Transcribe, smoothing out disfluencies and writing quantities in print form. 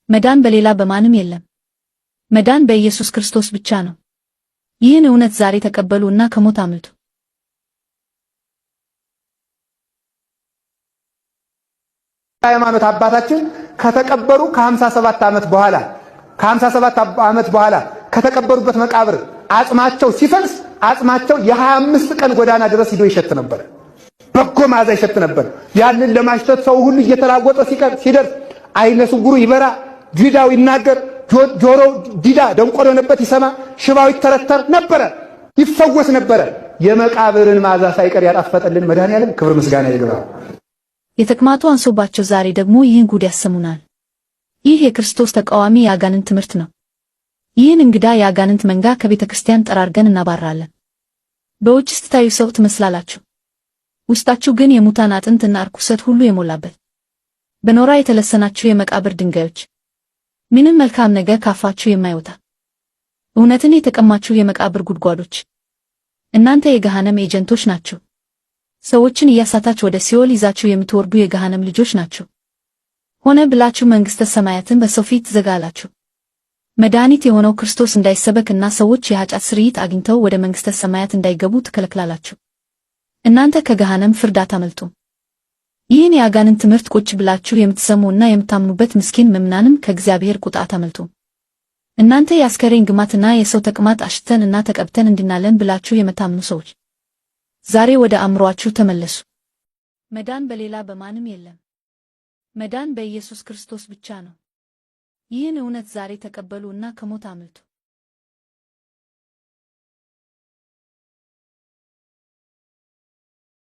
መዳን በሌላ በማንም የለም። መዳን በኢየሱስ ክርስቶስ ብቻ ነው። ይህን እውነት ዛሬ ተቀበሉ እና ከሞት አምልጡ። ሃይማኖት አባታችን ከተቀበሩ ከ57 ዓመት በኋላ ከ57 ዓመት በኋላ ከተቀበሩበት መቃብር አጽማቸው ሲፈልስ አጽማቸው የ25 ቀን ጎዳና ድረስ ሂዶ ይሸት ነበር። በጎ መዓዛ ይሸት ነበር። ያንን ለማሽተት ሰው ሁሉ እየተራወጠ ሲቀር ሲደርስ አይነ ስውሩ ይበራ፣ ዲዳው ይናገር፣ ጆሮ ዲዳ ደንቆሮ የሆነበት ይሰማ፣ ሽባው ይተረተር ነበረ፣ ይፈወስ ነበረ። የመቃብርን መዓዛ ሳይቀር ያጣፈጠልን መድኃኔዓለም ክብር ምስጋና ይግባው። የተቅማጡ አንሶባቸው ዛሬ ደግሞ ይህን ጉድ ያሰሙናል። ይህ የክርስቶስ ተቃዋሚ የአጋንንት ትምህርት ነው። ይህን እንግዳ የአጋንንት መንጋ ከቤተ ክርስቲያን ጠራርገን እናባራለን። በውጭ ስትታዩ ሰው ትመስላላችሁ፣ ውስጣችሁ ግን የሙታን አጥንት እና እርኩሰት ሁሉ የሞላበት በኖራ የተለሰናችሁ የመቃብር ድንጋዮች፣ ምንም መልካም ነገር ካፋችሁ የማይወጣ እውነትን የተቀማችሁ የመቃብር ጉድጓዶች፣ እናንተ የገሃነም ኤጀንቶች ናችሁ። ሰዎችን እያሳታችሁ ወደ ሲኦል ይዛችሁ የምትወርዱ የገሃነም ልጆች ናችሁ። ሆነ ብላችሁ መንግሥተ ሰማያትን በሰው ፊት ትዘጋላችሁ። መድኃኒት የሆነው ክርስቶስ እንዳይሰበክ እና ሰዎች የኃጢአት ስርየት አግኝተው ወደ መንግሥተ ሰማያት እንዳይገቡ ትከለክላላችሁ። እናንተ ከገሃነም ፍርድ አታመልጡም። ይህን የአጋንንት ትምህርት ቁጭ ብላችሁ የምትሰሙ እና የምታምኑበት ምስኪን ምዕመናንም ከእግዚአብሔር ቁጣ አታመልጡም። እናንተ የአስከሬን ግማትና የሰው ተቅማጥ አሽተን እና ተቀብተን እንድናለን ብላችሁ የምታምኑ ሰዎች ዛሬ ወደ አእምሮአችሁ ተመለሱ። መዳን በሌላ በማንም የለም። መዳን በኢየሱስ ክርስቶስ ብቻ ነው። ይህን እውነት ዛሬ ተቀበሉ እና ከሞት አምልጡ።